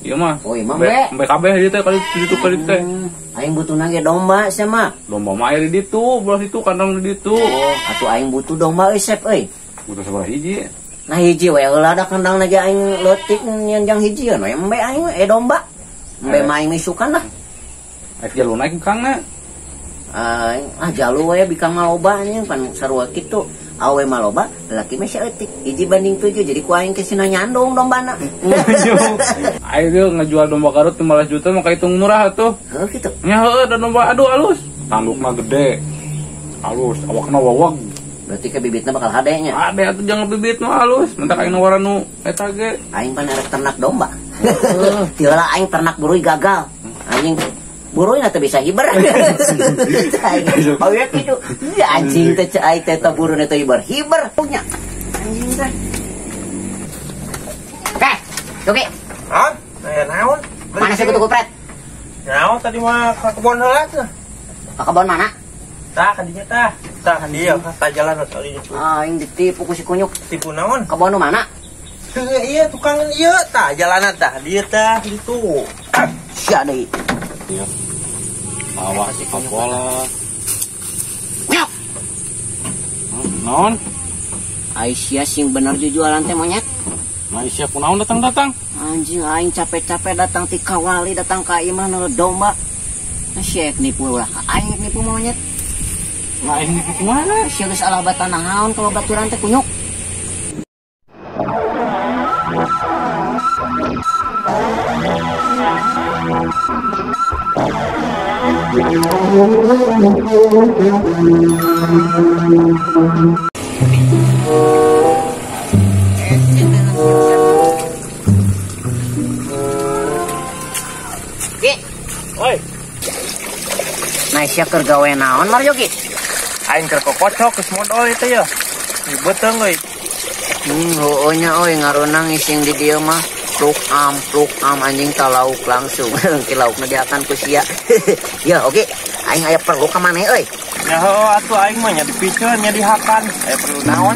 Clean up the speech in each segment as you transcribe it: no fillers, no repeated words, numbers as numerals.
Ieu mah. Oh, ieu mah embe. Embe kabeh ieu teh kali ditu kali teh. Aing butuhna ge domba sia mah. Domba mah aya di ditu, belah situ kandang di ditu. Oh, atuh aing butuh domba euy Sep euy. Butuh sabaraha hiji? Nah hiji we heula da kandangna ge aing leutik nyanjang hiji we embe aing we domba. Embe mah aing misukan lah. Aing jalu naik kangna. Aing ah jalu we bikang mah loba anjing pan sarua kitu. Awe mah loba, lelaki mah saeutik. 1:7 jadi ku aing ke sina nyandung dombana. Aing teh ngajual domba Garut 15 juta mah kahitung murah atuh. Heuh kitu. Nya heueuh da domba aduh alus. Tandukna gede. Alus, awakna wawag. Berarti ke bibitna bakal hade nya. Hade atuh jangan bibit nu halus. Mentak aing nawaran nu eta ge. Aing pan erek ternak domba. Ti heula aing ternak buruy gagal. Anjing buruy na teu bisa hiber. Oh ya kitu. Ya anjing teh aing teh buruy teh hiber. Hiber punya. Anjing teh. Oke, oke. Hah? Aya naon? Mana sih kutu kupret? Naon tadi mah ka kebon heula teh. Ka kebon mana? Tah ka dinya tah. Tah ka dieu tah jalan kali itu. Aing ditipu ku si kunyuk. Tipu naon? Kebon nu mana? Heuh ieu tukang ieu tah jalanan tah dieu tah ditu. Sia deui. Awas pola. Nyok. Naon? Aisyah sing bener jujualan teh monyet. Nah Aisyah kunaon datang-datang? Anjing aing capek-capek datang ti Kawali datang ka imah neuleuh domba. Nah sia nipu ulah ka aing nipu monyet. Nah aing nipu kumaha? Sia geus alah batan naon ka babaturan teh kunyuk. Ki. Oi. Nah, sia keur gawe naon Marjo Ki? Aing keur kokocok geus modol itu ya. Di beuteung euy. Heueuh nya euy ngareunang ising di dieu mah. Pluk am anjing ta lauk langsung. Ki laukna diakan ku sia. Ya oke, aing aya perlu ka maneh euy. Ya heueuh atuh aing mah nya dipiceun nya dihakan. Aya perlu naon?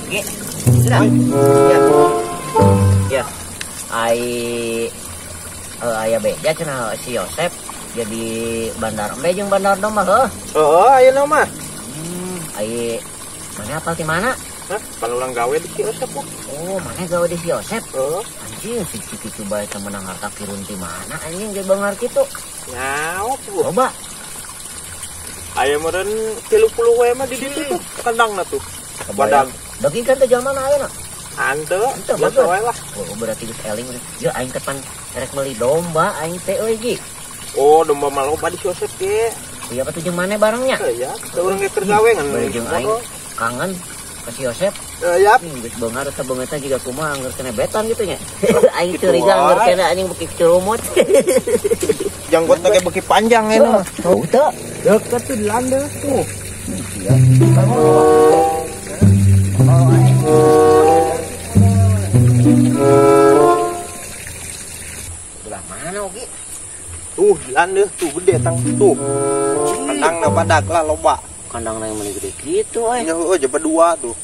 Oke. Sudah. Ya. Ya. Ai aya beja cenah si Yosep jadi bandar embe jeung bandar domba heuh. Heueuh ayeuna mah. Ai mana apal ti mana? Hah, panulang gawe di si Yosep kok. Oh, mana gawe di si Yosep? Heeh. Anjing si kitu bae teh menang harta kirun ti mana anjing jadi beunghar kitu. Nyaho tuh. Coba. Aya meureun 30 we mah di ditu tuh kandangna tuh. Badag. Daging kan teh jalma ayeuna. Hanteu, biasa wae lah. Oh, berarti geus eling. Ya aing teh pan rek meuli domba aing teh euy Gi. Oh, domba mah loba di si Yosep ge. Iya atuh jeung maneh barengnya? Iya, teu urang ge keur gawe ngan. Bari jeung aing kangen ka si Yosep. Yap. Geus beunghar eta beungeutna jiga kumaha angger kena beton gitu nya. Aing curiga angger kena anjing beuki curumut. Janggotna ge beuki panjang ayeuna mah. Tuh teu. Deket tuh di landeuh tuh. Iya. Belah mana oge? Tuh di landeuh tuh gede tang tuh. Kandangna badag lah loba. Kandangna yang mana gede gitu euy. Nya heueuh jaba dua tuh.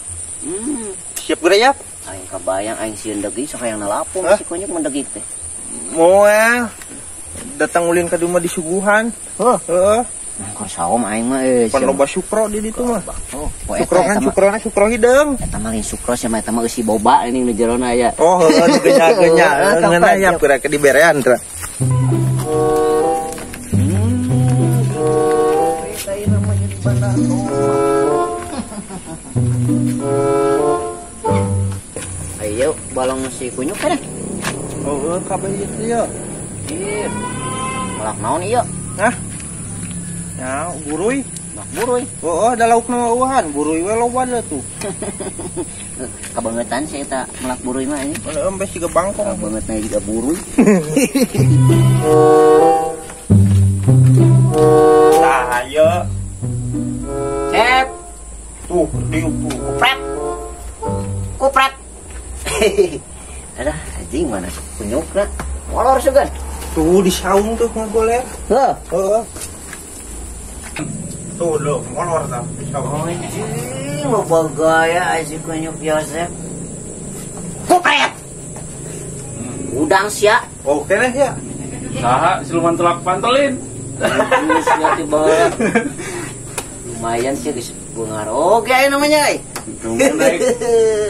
Siap gede ya? Aing kabayang aing sieun deging sok hayang nalapung si kunyuk mun deging teh. Moal. Datang ulin ka dieu mah disuguhan. Heuh. Heeh. Keur saom aing mah euy. Pan loba sukro di ditu mah. Oh, sukro kan sukrona sukro hideung. Eta mah lain sukro sia mah eta mah eusi boba ini nu jerona aya. Oh, heueuh nu genya-genya. Ngeunah ya pura ke diberean teh. Ayo balong si kunyuk kan? Oh, kabeh ieu ya. Iya. Melak naon ieu? Hah? Ya, buruy. Melak buruy. Oh, da laukna eueuhan, buruy we loba da tuh. Kabangetan sih eta melak buruy mah ini. Heeh, embe siga bangkong. Kabangetna juga buruy. Tah, ayo. Cep. Tuh, diuk tuh. Kupret. Kupret. Alah, anjing mana kunyukna. Molor sugan. Tuh di saung tuh ngagoler. Heuh. Heeh. Tuh lo, molor tah di saung. Anjing, loba gaya si kunyuk Yosep. Kupret. Ngundang sia. Oke lah ya. Saha siluman telak pantelin. Sia tiba. Lumayan sih geus beunghar oge aya namanya euy. Tumben naik.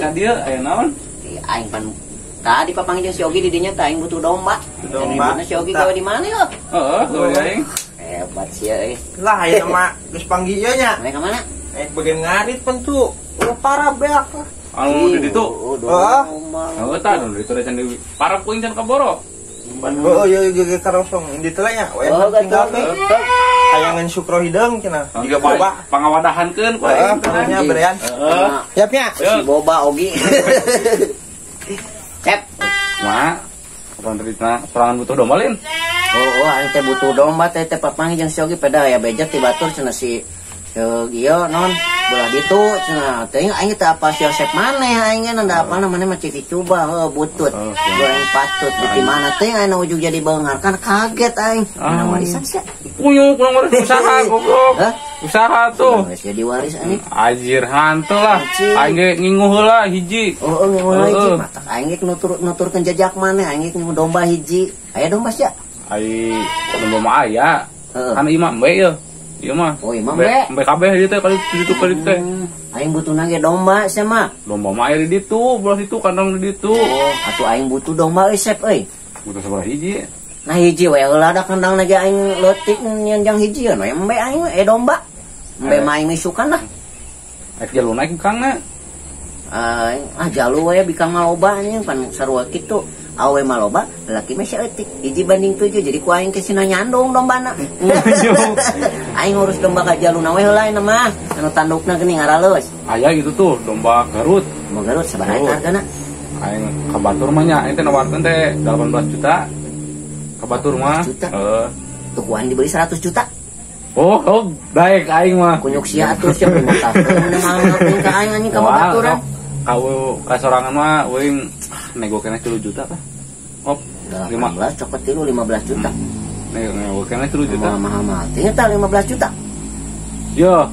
Ka dieu aya naon? Aing pan tadi papanggih jeung si Ogi di dinya teh aing butuh domba. Domba. Di mana si Ogi gawe di mana ya? Heeh, gawe aing. Hebat sia euy. Lah aya mah geus panggih ieu nya. Mereka mana? Bagian ngarit pan tuh. Udah parah beak lah. Anu di ditu. Oh, Heeh, tah anu di ditu can di parah kuing can kaboro. Oh iya iya karosong di ditu nya. Oh, tinggal teh. Hayangan sukro hideung cenah. Jiga boba pangawadahankeun ku aing. Heeh, berean. Heeh. Siap nya. Si boba Ogi. Cep. Ma, kapan cerita sorangan butuh domba lin? Oh, aing teh butuh domba teh teh papanggih jeung si Ogi peda aya beja ti batur cenah si ieu non belah ditu cenah teh aing teh apa si Yosep maneh aing ge da apalna maneh mah ciki coba heuh butut goreng patut di mana teh aing ujug jadi beunghar kan kaget aing mana warisan sia kuyuk kurang waris usaha goblok. Usaha tuh geus jadi waris anjing anjir hantu lah aing ge nginguh heula hiji. Oh, nginguh heula hiji matak aing ge nuturkeun jejak maneh aing ge nginguh domba hiji aya domba sia ai domba mah aya kan ieu mah embe ieu. Ieu mah. Oh, ieu mah embe. Embe kabeh ieu teh kali ditu kali teh. Aing butuhna ge domba sia mah. Domba mah aya di ditu, belah ditu kandang di ditu. Oh, atuh aing butuh domba euy Sep euy. Butuh sabaraha hiji? Nah hiji we heula da kandangna ge aing leutik nyenjang hiji we embe aing we domba. Embe mah aing misukan lah. Aing jalu naik bikangna. Aing ah jalu we bikang mah loba anjing pan sarua kitu. Awe mah loba, laki mah saeutik. 1:7 jadi ku aing ke sina nyandung dombana. Aing ngurus domba ka jaluna we heula ayeuna mah. Anu tandukna geuning araleus. Aya gitu tuh domba Garut. Domba Garut sabaraha hargana? Aing ka batur mah nya, aing teh nawarkeun teh 18 juta. Ka batur mah. Heeh. Tuh ku aing dibeli 100 juta. Oh, baik aing mah. Kunyuk sia atuh sia mah mahal ka aing anjing ka baturan. Kau kasorangan mah uing nego keneh 3 juta tah. Op, 15 cokot tilu 15 juta. Nego keneh 3 juta. Mahal-mahal. Ternyata 15 juta. Yo,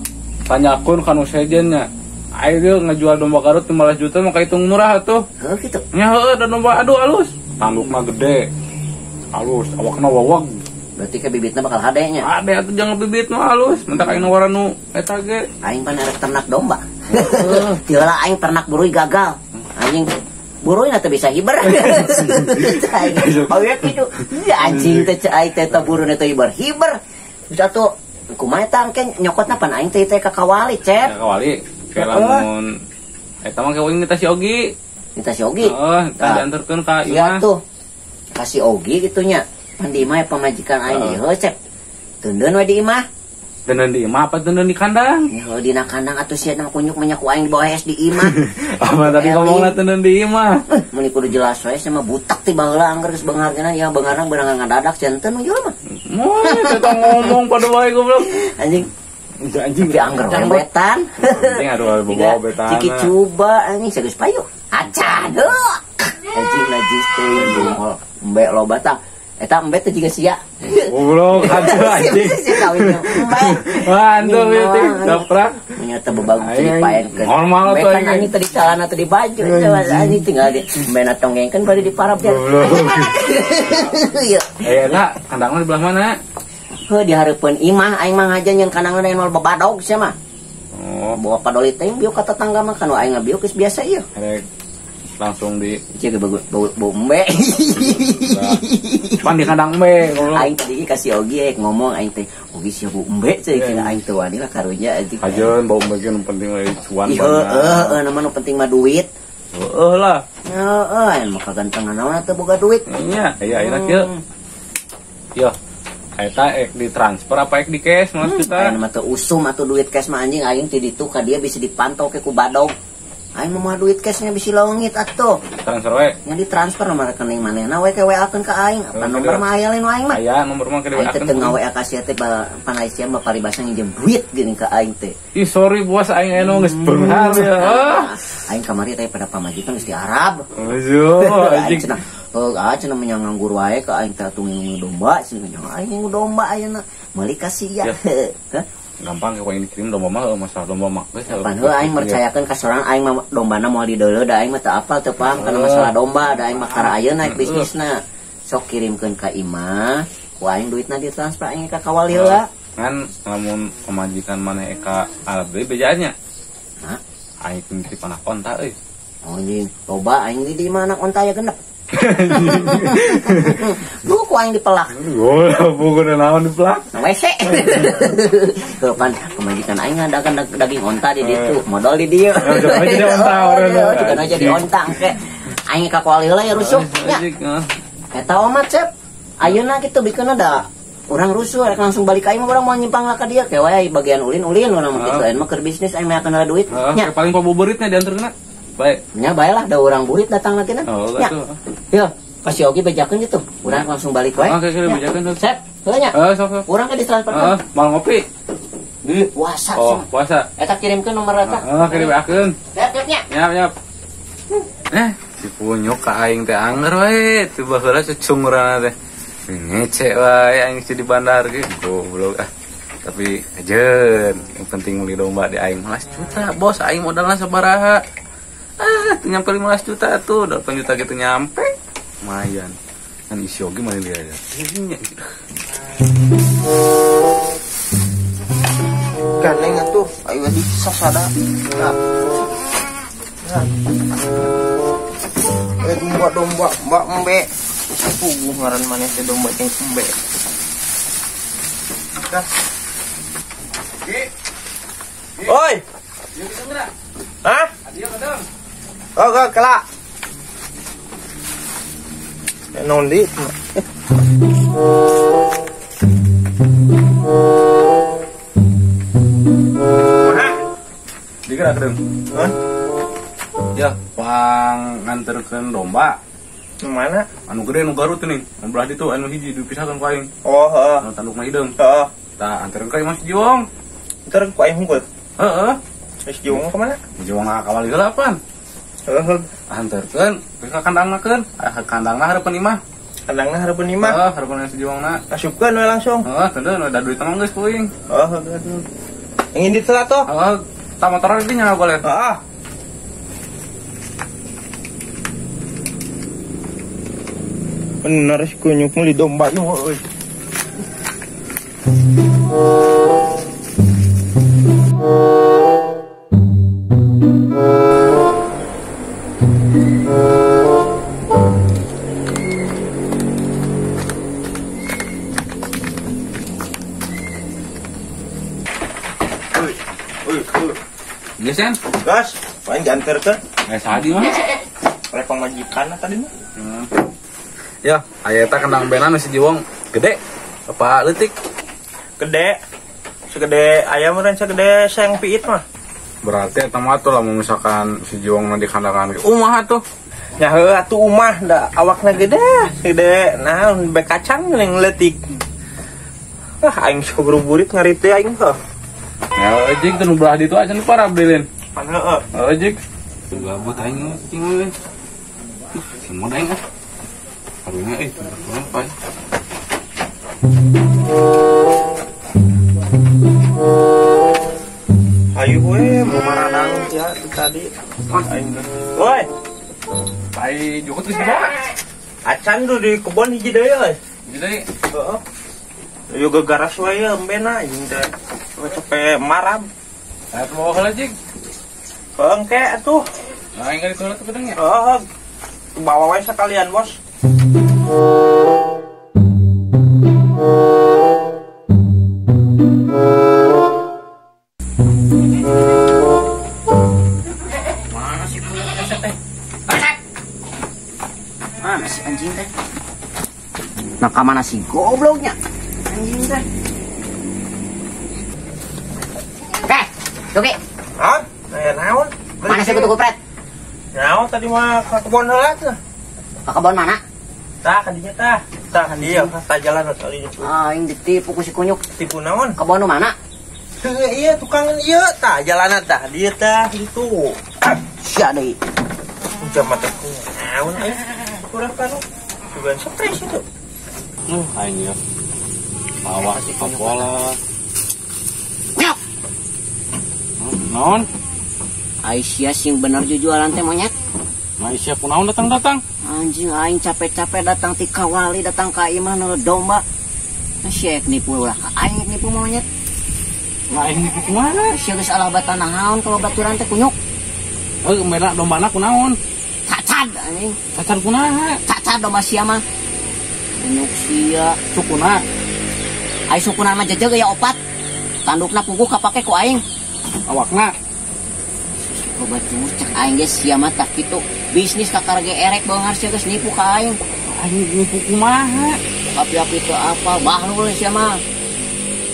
tanyakeun ka nu sejen nya. Aing ge ngejual domba Garut 15 juta mah kahitung murah atuh. Heuh kitu. Nya heueuh da domba aduh alus. Tandukna gede. Alus, awakna wawag. Berarti ke bibitna bakal hade nya. Hade atuh jangan bibit mah halus. Mentak aing nawaran nu eta ge. Aing pan arek ternak domba. Tiheula aing ternak buruy gagal. Anjing buruy na teu bisa hiber. Oh ya kitu. Anjing teh aing teh buruy teh hiber. Hiber. Geus atuh kumaha eta engke nyokotna pan aing teh teh ka kawali, Cep. Ka kawali. Ke lamun eta mah ke uing minta si Ogi. Minta si Ogi. Heeh, tah diantarkeun ka imah. Iya tuh. Ka si Ogi kitu nya. Pan di imah pamajikan aing ieu Cep. Tundeun we di imah. Tundeun di imah apa tundeun di kandang? Ya dina kandang atuh sia mah kunyuk banyak ku aing di bawah es di imah. Apa tadi ngomongna tundeun di imah? Mun kudu jelas we sia mah butak ti baheula angger geus beunghar geuna ya beungharna beunang ngadadak janten we mah. Moal eta ngomong pada wae goblok. Anjing. Anjing di angger we betan. Anjing aduh bobo betan. Ciki coba anjing sageus payu. Acan heuh. Anjing najis teh bungol. Embe loba tah. Eta embe teh jiga sia. Goblok hantu anjing. Si kawin embe. Wah, hantu ieu teh daprak. Nya teh bebagu teh dipaenkeun. Normal tuh kan anjing teh di celana teh di baju anjing tinggal di embe na tonggengkeun bari diparab ya. Goblok. Ieu. Eta kandangna di belah mana? Heuh di hareupeun imah aing mah ngajan nyeun kandangna da moal babadog sia mah. Oh, bawa padoli teh bieu ka tetangga mah kan aing ngabieu geus biasa ieu. Rek langsung di cek bau bau embe. Pan di kandang embe goblok. Aing tadi kasih Ogi ngomong aing teh Ogi sia bau embe cek kira aing teu wani lah karunya anjing. Ajeun bau embe ge nu penting we cuan banyak. Heeh, nama nu penting mah duit. Heeh lah. Heeh, aing mah kagantengan naon teu boga duit. Nya, aya ayeuna kieu. Yo. Eta ek ditransfer apa ek di cash 15 juta? Aing mah teu usum atuh duit cash mah anjing aing ti ditu ka dia bisa dipantau ke ku badog. Aing mah duit cashnya bisa leungit atuh. Transfer we. Nya ditransfer nomor rekening manehna we ke WA-keun ka aing. Apa nomor mah aya lain aing mah? Aya nomor mah ke WA-keun. Aing teh ngawa ka sia teh panai sia mah paribasa nginjem duit geuning ka aing teh. Ih sorry bos aing anu geus beunghar ya. Aing kamari teh pada pamajikan geus di Arab. Aduh anjing. Cenah heuh ah cenah menyang nganggur wae ka aing teh atuh ngingu domba cenah aing ngingu domba ayeuna meuli ka sia. Hah? Gampang kalau ini kirim domba mah masalah domba mah. Pan heuh aing mercayakeun ka sorangan aing mah dombana moal dideuleu da aing mah teu apal teu paham kana masalah domba da aing mah kara ayeuna naik bisnisna. Sok kirimkeun ka imah, ku aing duitna ditransfer aing ka kawal heula. Kan lamun pamajikan maneh eka abdi bejanya. Hah? Aing titip anak onta euy. Anjing, loba aing di mana onta aya genep. Lu ku aing dipelak. Oh, bukan naon dipelak. WC. Kapan pemajikan aing ngadakan daging onta di ditu, modal di dieu. Jadi onta urang. Jadi onta engke. Aing ka kuali heula ya rusuh nya. Eta omat Cep. Ayeuna kitu bikeunna da urang rusuh rek langsung balik aing mah urang moal nyimpang lah ka dieu ke wae bagian ulin-ulin urang mah kitu aing mah keur bisnis aing mah kenal duit nya. Paling pabuburitnya dianterkeunna. Baik. Nya bae lah da urang burit datang lagi na. Oh, nya. Yo, kasih oge bejakeun gitu. Urang langsung balik wae. Oke, oke, bejakeun tuh. Sep, heuh nya. Heeh, sok sok. Urang ke ditransfer. Heeh, mal ngopi. Di puasa. Oh, puasa. Eta kirimkeun nomor eta. Heeh, kirim beakeun. Sep, nya. Nyap, nyap. Si punyuk ka aing teh anger wae, teu baheula cecungurana teh. Ngece wae aing di bandar ge goblok ah. Tapi ajeun, yang penting meuli domba di aing 15 juta, bos aing modalna sabaraha. Ah, tuh nyampe 15 juta tuh, 8 juta gitu nyampe. Lumayan. Kan isi oge mana dia ya. Gandeng atuh, ayo di sasada. Nah. Domba-domba mbak embe. Puguh ngaran maneh teh domba jeung embe. Dah. Oi. Hah? Adio kadang. Oh, ke kelak. Nondi. Mana? Digerak dong. Hah? Ya, pang nganterkeun domba. Nu mana? Anu gede nu Garut nih. Nu belah ditu anu hiji dipisahkeun ku aing. Oh, heeh. Anu tandukna hideung. Heeh. Tah anterkeun ka imah si Jiwong. Anterkeun ku aing hungkul. Heeh. Si Jiwong ka mana? Jiwong ngakawal heula pan. Heeh. Anterkeun ka kandangna keun. Kandangna hareupeun imah. Kandangna hareupeun imah. Heeh, hareupeun si Jiwongna. Asupkeun we langsung. Heeh, teu da duit mah geus ku aing. Heeh, heeh. Ingin ditelat toh? Heeh, tah motor di nya boleh. Heeh. Bener si kunyuk meuli domba ieu euy. Geus, Gas, paling dianterkeun. Geus sadi mah. Oleh pamajikan tadi mah. Ya, aya eta kandang benan si Jiwong gede apa leutik? Gede. Segede ayam meureun segede seng piit mah. Berarti eta mah tuh lamun misalkan si Jiwong mah di kandangan ge umah atuh. Nya heuh atuh umah da awakna gede, gede naon be kacang geuning leutik. Ah aing sok burit ngarit teh aing heuh. Ya euy teu nu belah ditu aja nu parah belin. Pan heueuh. Heuh jig. Gabut aing cing euy. Semua aing ah. Karunya berapa ya? Ayo we, mau maranang ya tadi. Aing. Woi. Tai jukut geus dibawa. Acan tuh di kebon hiji deui euy. Hiji deui. Heeh. Ayo gegaras wae embena anjing teh. Capek marab. Aya bawa heula jig. Engke atuh. Nah, aing ka ditu tuh gedeng ya. Heeh. Bawa wae sekalian, Bos. Mana sih punya teh? Mana si anjing teh? Nah, ka mana si gobloknya? Anjing teh. Oke, Doki. Hah? Aya naon? Mana sih kutu kupret? Naon tadi mah ka kebon heula tuh. Ka kebon mana? Tah ka dinya tah. Tah ka dieu, tah jalan kali. Aing ditipu ku si kunyuk. Tipu naon? Kebon nu mana? Heuh, iya tukang ieu tah jalanan tah dieu tah ditu. Sia deui. Jam mata ku naon aing. Kurang kanu. Sugan stres itu. Aing ya. Awas pola. Nyok. Naon? Aisyah sing bener jujualan teh monyet. Aisyah kunaon datang-datang? Anjing aing capek-capek datang ti kawali datang ka imah neuleuh domba. Sia nipu ulah ka aing nipu monyet. Lah aing nipu kumaha? Sia geus alah batana naon kalau baturan teh kunyuk. Heuh mera dombana kunaon? Cacad anjing. Cacad kunaha? Cacad domba sia mah. Kunyuk sia. Sukuna. Ai sukuna mah jejeg ya opat. Tandukna puguh kapake ku aing. Awakna loba cungus cek aing ge sia mah tak kitu. Bisnis kakara ge erek beunghar sia geus nipu ka aing. Aing nipu kumaha? Api-api teu apa, bahlul sia mah.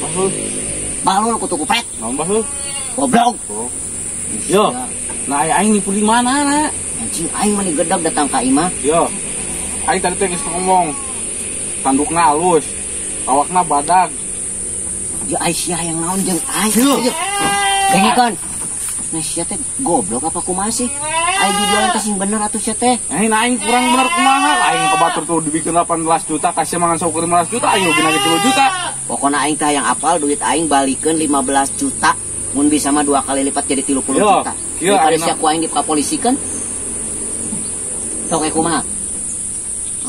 Bahlul. Bahlul kutu kupret. Naon bahlul? Goblok. Oh. Yo. Nah aing nipu di mana na? Anjing aing mah gedag datang ka imah. Yo. Aing tadi teh geus ngomong. Tandukna alus, awakna badag. Ya Aisyah yang naon jeung aing. Dengekeun. Nah sia teh goblok apa kumaha sih? Aing jualan teh sing bener atuh sia teh. Aing aing kurang bener kumaha? Aing ka batur tuh dibikin 18 juta, kasih mangan saukur 15 juta, aing rugi lagi 3 juta. Pokona aing teh yang apal duit aing balikeun 15 juta, mun bisa mah 2 kali lipat jadi 30 juta. Daripada sia ku aing dipapolisikeun. Sok kumaha?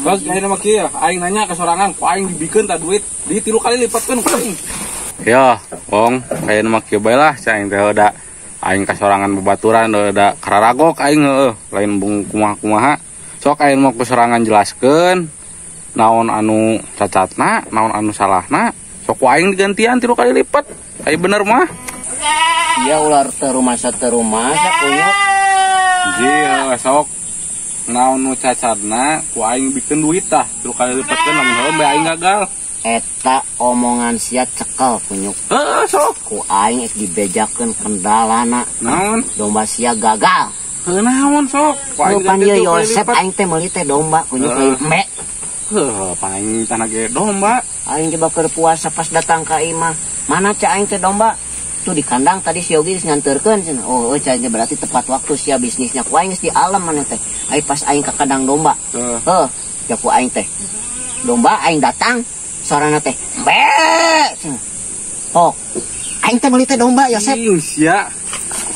Bang, aing mah kieu, aing nanya ke sorangan, ku aing dibikeun tah duit, di 3 kali lipatkeun ku aing. Yo, Wong, ayeuna mah kieu bae lah, sia aing teh da aing kasorangan babaturan da kararagok aing heueuh, lain bung kumaha-kumaha. Sok aing mah kusorangan jelaskeun naon anu cacatna, naon anu salahna, sok ku aing digantian 3 kali lipat. Aya bener mah. Iya ular teu rumasa kunyuk. Ji, sok naon nu cacatna ku aing bikeun duit tah 3 kali lipatkeun lamun heueuh bae aing gagal. Eta omongan sia cekel kunyuk. Heeh sok. Ku aing ek dibejakeun kendalana. Naon? Domba sia gagal. Heuh naon sok? Ku aing pan ieu Yosep aing teh meuli teh domba kunyuk lain embe. Heuh, paling tanah ge domba. Aing coba keur puasa pas datang ka imah. Mana ca aing teh domba? Tuh di kandang tadi si Yogi geus nganterkeun cenah. Oh, euy ca berarti tepat waktu sia bisnisnya. Ku aing geus di alam maneh teh. Ai pas aing ka kandang domba. Heuh, ya ku aing teh. Domba aing datang sorana teh be. Oh, aing teh meuli teh domba Yosep. Ih, sia.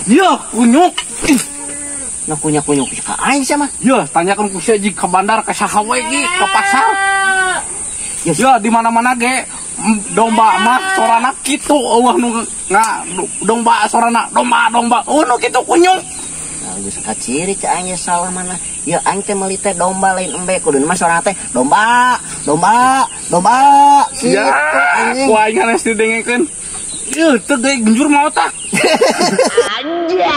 Yo, kunyuk. Nah kunyuk-kunyuk ka aing sia mah. Yo, tanyakeun ku sia jig ka bandar ka saha we ge, ka pasar. Yo, di mana-mana ge domba mah sorana kitu eueuh nu nga domba sorana domba. Oh, nu kitu kunyuk. Nah, geus kaciri cek aing salah mana. Ya aing teh meuli teh domba lain embe kuduna mah sorana teh domba, domba, domba. Kitu anjing. Ku aing hanes didengekeun. Ieu teu ge genjur mah otak. Anjay.